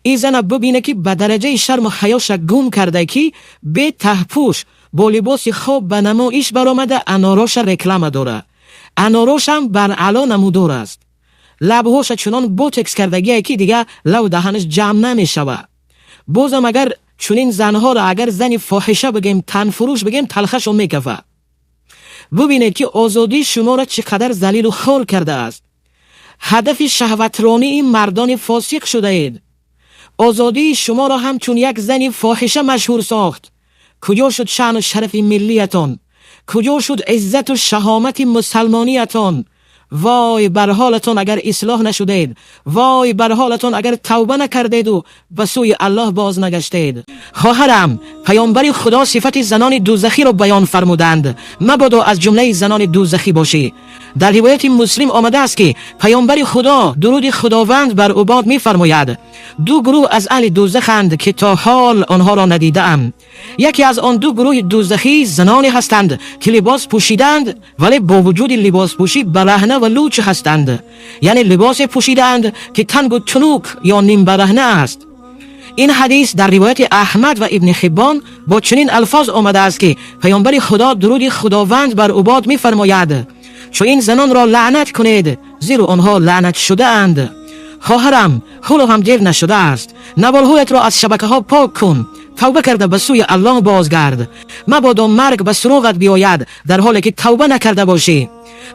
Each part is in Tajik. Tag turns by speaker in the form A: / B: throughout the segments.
A: Ин зана бубине, ки ба дараҷаи шарму ҳаёша гум карда, ки бе таҳпӯш бо либоси хоб ба намоиш баромада, анороша реклама дора. Анорошам баръало намудор аст. Лабҳоша чунон ботекс кардагие, ки дига лав даҳанаш ҷамъ намешавад. Бозам агар чунин занҳоро агар зани фоҳиша бигем, танфурӯш бигем, талхашон мекафад. Бубинед, ки озодии шуморо чӣ қадар залилу хор кардааст. Ҳадафи шаҳватронии мардони фосиқ шудаед. Озодии шуморо ҳамчун як зани фоҳиша машҳур сохт. Куҷо шуд шаъну шарафи миллиятон? Куҷо шуд иззату шаҳомати мусалмониятон? Вой бар ҳолатон, агар ислоҳ нашудед! Вой бар ҳолатон, агар тавба накардеду ба сӯи Аллоҳ боз нагаштед! Хоҳарам, паёмбари Худо сифати занони дӯзахиро баён фармуданд. Мабодо аз ҷумлаи занони дӯзахӣ бошӣ. Дар ривояти Муслим омадааст, ки паёмбари Худо, дуруди Худованд бар ӯ бод, мефармояд: «Ду гурӯҳ аз аҳли дӯзаханд, ки то ҳол онҳоро надидаам. Яке аз он ду гурӯҳи дӯзахӣ заноне ҳастанд, ки либос пӯшидаанд, вале бо вуҷуди либоспӯшӣ бараҳна ва луч ҳастанд, яъне либосе пӯшидаанд, ки тангу тунук ё нимбараҳна аст». Ин ҳадис дар ривояти Аҳмад ва Ибни Ҳиббон бо чунин алфоз омадааст, ки паёмбари Худо, дуруди Худованд бар ӯ бод, мефармояд: «Чунин занонро лаънат кунед, зеро онҳо лаънат шудаанд». Хоҳарам, ҳоло ҳам дер нашудааст. Наворҳоятро аз шабакаҳо пок кун, тавба карда ба сӯи Аллоҳ бозгард. Мабодо марг ба суроғат биёяд, дар ҳоле ки тавба накарда бошӣ.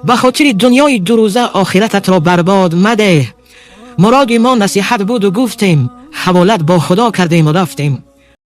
A: Ба хотири дунёи дурӯза охирататро барбод мадеҳ. Муроди мо насиҳат буду гуфтем, ҳаволат бо Худо кардему рафтем.